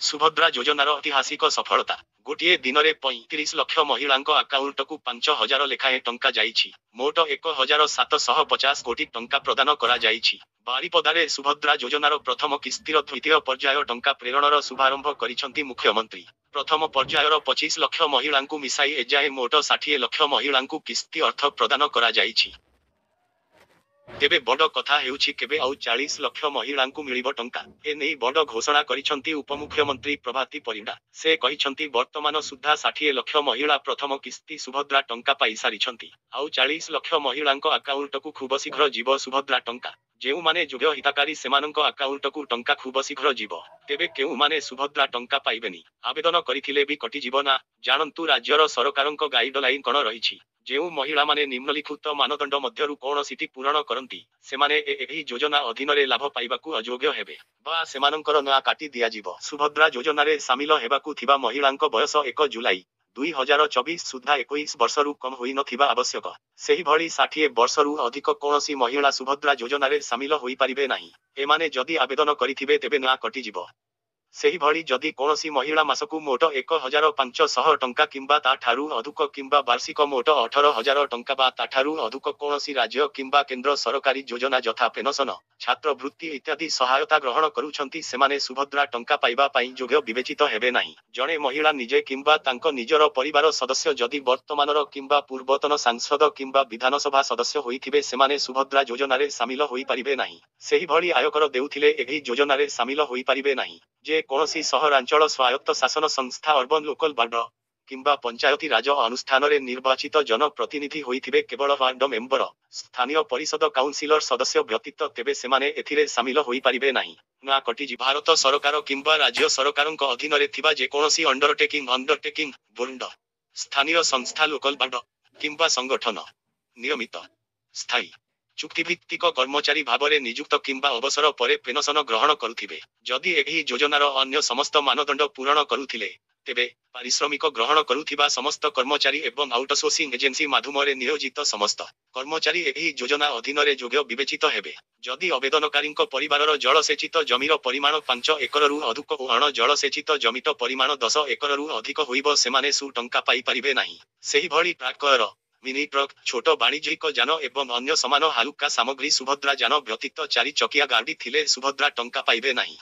ସୁଭଦ୍ରା ଯୋଜନାର ଐତିହାସିକ ସଫଳତା। ଗୋଟିଏ ଦିନରେ 35 ଲକ୍ଷ ମହିଳାଙ୍କ ଆକାଉଣ୍ଟକୁ 5000 ଲେଖାଏଁ ଟଙ୍କା ଯାଇଛି। ମୋଟ 1750 କୋଟି ଟଙ୍କା ପ୍ରଦାନ କରାଯାଇଛି। ବାରିପଦାରେ ସୁଭଦ୍ରା ଯୋଜନାର ପ୍ରଥମ କିସ୍ତିର ଦ୍ୱିତୀୟ ପର୍ଯ୍ୟାୟ ଟଙ୍କା ପ୍ରେରଣର ଶୁଭାରମ୍ଭ କରିଛନ୍ତି ମୁଖ୍ୟମନ୍ତ୍ରୀ। ପ୍ରଥମ ପର୍ଯ୍ୟାୟର 25 ଲକ୍ଷ ମହିଳାଙ୍କୁ ମିଶାଇ ଏଯାଏଁ ମୋଟ 60 ଲକ୍ଷ ମହିଳାଙ୍କୁ କିସ୍ତି ଅର୍ଥ ପ୍ରଦାନ କରାଯାଇଛି। ତେବେ ବଡ଼ କଥା ହେଉଛି କେବେ ଆଉ 40 ଲକ୍ଷ ମହିଳାଙ୍କୁ ମିଳିବ ଟଙ୍କା? ଏ ନେଇ ବଡ଼ ଘୋଷଣା କରିଛନ୍ତି ଉପମୁଖ୍ୟମନ୍ତ୍ରୀ ପ୍ରଭାତୀ ପରିଡ଼ା। ସେ କହିଛନ୍ତି, ବର୍ତ୍ତମାନ ସୁଦ୍ଧା 60 ଲକ୍ଷ ମହିଳା ପ୍ରଥମ କିସ୍ତି ସୁଭଦ୍ରା ଟଙ୍କା ପାଇସାରିଛନ୍ତି। ଆଉ 40 ଲକ୍ଷ ମହିଳାଙ୍କ ଆକାଉଣ୍ଟକୁ ଖୁବଶୀଘ୍ର ଯିବ ସୁଭଦ୍ରା ଟଙ୍କା। ଯେଉଁମାନେ ଯୋଗ୍ୟ ହିତାକାରୀ ସେମାନଙ୍କ ଆକାଉଣ୍ଟକୁ ଟଙ୍କା ଖୁବଶୀଘ୍ର ଯିବ। ତେବେ କେଉଁମାନେ ସୁଭଦ୍ରା ଟଙ୍କା ପାଇବେନି? ଆବେଦନ କରିଥିଲେ ବି କଟିଯିବ ନା? ଜାଣନ୍ତୁ ରାଜ୍ୟର ସରକାରଙ୍କ ଗାଇଡଲାଇନ କଣ ରହିଛି। ଯେଉଁ ମହିଳାମାନେ ନିମ୍ନଲିଖୁତ ମାନଦଣ୍ଡ ମଧ୍ୟରୁ କୌଣସିଟି ପୂରଣ କରନ୍ତି, ସେମାନେ ଏହି ଯୋଜନା ଅଧୀନରେ ଲାଭ ପାଇବାକୁ ଅଯୋଗ୍ୟ ହେବେ ବା ସେମାନଙ୍କର ନାଁ କାଟି ଦିଆଯିବ। ସୁଭଦ୍ରା ଯୋଜନାରେ ସାମିଲ ହେବାକୁ ଥିବା ମହିଳାଙ୍କ ବୟସ 1 ଜୁଲାଇ, 2024 ସୁଦ୍ଧା 21 ବର୍ଷରୁ କମ୍ ହୋଇନଥିବା ଆବଶ୍ୟକ। ସେହିଭଳି 60 ବର୍ଷରୁ ଅଧିକ କୌଣସି ମହିଳା ସୁଭଦ୍ରା ଯୋଜନାରେ ସାମିଲ ହୋଇପାରିବେ ନାହିଁ। ଏମାନେ ଯଦି ଆବେଦନ କରିଥିବେ ତେବେ ନାଁ କଟିଯିବ। ସେହିଭଳି ଯଦି କୌଣସି ମହିଳା ମାସକୁ ମୋଟ 1500 ଟଙ୍କା କିମ୍ବା ତା'ଠାରୁ ଅଧିକ କିମ୍ବା ବାର୍ଷିକ ମୋଟ 18,000 ଟଙ୍କା ବା ତା'ଠାରୁ ଅଧିକ କୌଣସି ରାଜ୍ୟ କିମ୍ବା କେନ୍ଦ୍ର ସରକାରୀ ଯୋଜନା ଯଥା ପେନସନ, ଛାତ୍ରବୃତ୍ତି ଇତ୍ୟାଦି ସହାୟତା ଗ୍ରହଣ କରୁଛନ୍ତି ସେମାନେ ସୁଭଦ୍ରା ଟଙ୍କା ପାଇବା ପାଇଁ ଯୋଗ୍ୟ ବିବେଚିତ ହେବେ ନାହିଁ। ଜଣେ ମହିଳା ନିଜେ କିମ୍ବା ତାଙ୍କ ନିଜର ପରିବାର ସଦସ୍ୟ ଯଦି ବର୍ତ୍ତମାନର କିମ୍ବା ପୂର୍ବତନ ସାଂସଦ କିମ୍ବା ବିଧାନସଭା ସଦସ୍ୟ ହୋଇଥିବେ ସେମାନେ ସୁଭଦ୍ରା ଯୋଜନାରେ ସାମିଲ ହୋଇପାରିବେ ନାହିଁ। ସେହିଭଳି ଆୟକର ଦେଉଥିଲେ ଏହି ଯୋଜନାରେ ସାମିଲ ହୋଇପାରିବେ ନାହିଁ। ଯେ କୌଣସି ସହରାଞ୍ଚଳ ସ୍ୱାୟତ୍ତ ଶାସନ ସଂସ୍ଥା ଅର୍ବନ ଲୋକାଲ ବାର୍ଡ କିମ୍ବା ପଞ୍ଚାୟତି ରାଜ ଅନୁଷ୍ଠାନରେ ନିର୍ବାଚିତ ଜନ ପ୍ରତିନିଧି ହୋଇଥିବେ କେବଳ ୱାର୍ଡ ମେମ୍ବର, ସ୍ଥାନୀୟ ପରିଷଦ କାଉନସିଲର ସଦସ୍ୟ ବ୍ୟତୀତ ତେବେ ସେମାନେ ଏଥିରେ ସାମିଲ ହୋଇପାରିବେ ନାହିଁ। ନାଁ କଟିଯିବ। ଭାରତ ସରକାର କିମ୍ବା ରାଜ୍ୟ ସରକାରଙ୍କ ଅଧୀନରେ ଥିବା ଯେକୌଣସି ଅଣ୍ଡରଟେକିଂ, ଅଣ୍ଡରଟେକିଂ, ବୋର୍ଡ, ସ୍ଥାନୀୟ ସଂସ୍ଥା ଲୋକାଲ ବାର୍ଡ କିମ୍ବା ସଂଗଠନ, ନିୟମିତ, ସ୍ଥାୟୀ, ଚୁକ୍ତିଭିତ୍ତିକ କର୍ମଚାରୀ ଭାବରେ ନିଯୁକ୍ତ କିମ୍ବା ଅବସର ପରେ ପେନସନ ଗ୍ରହଣ କରୁଥିବେ, ଯଦି ଏହି ଯୋଜନାର ଅନ୍ୟ ସମସ୍ତ ମାନଦଣ୍ଡ ପୂରଣ କରୁଥିଲେ, ତେବେ ପାରିଶ୍ରମିକ ଗ୍ରହଣ କରୁଥିବା ସମସ୍ତ କର୍ମଚାରୀ ଏବଂ ଆଉଟସୋର୍ସିଂ ଏଜେନ୍ସି ମାଧ୍ୟମରେ ନିୟୋଜିତ ସମସ୍ତ କର୍ମଚାରୀ ଏହି ଯୋଜନା ଅଧୀନରେ ଯୋଗ୍ୟ ବିବେଚିତ ହେବେ। ଯଦି ଆବେଦନକାରୀଙ୍କ ପରିବାରର ଜଳସେଚିତ ଜମିର ପରିମାଣ 5 ଏକରରୁ ଅଧିକ ଓ ଅଣ ଜଳସେଚିତ ଜମିର ପରିମାଣ 10 ଏକରରୁ ଅଧିକ ହୋଇବ ସେମାନେ ସୁ ଟଙ୍କା ପାଇପାରିବେ ନାହିଁ। ସେହିଭଳି ଟ୍ରାକ୍ଟର, ମିନି ଟ୍ରକ୍, ଛୋଟ ବାଣିଜ୍ୟିକ ଯାନ ଏବଂ ଅନ୍ୟ ସମାନ ହାଲୁକା ସାମଗ୍ରୀ ସୁଭଦ୍ରା ଯାନ ବ୍ୟତୀତ ଚାରି ଚକିଆ ଗାଡ଼ି ଥିଲେ ସୁଭଦ୍ରା ଟଙ୍କା ପାଇବେ ନାହିଁ।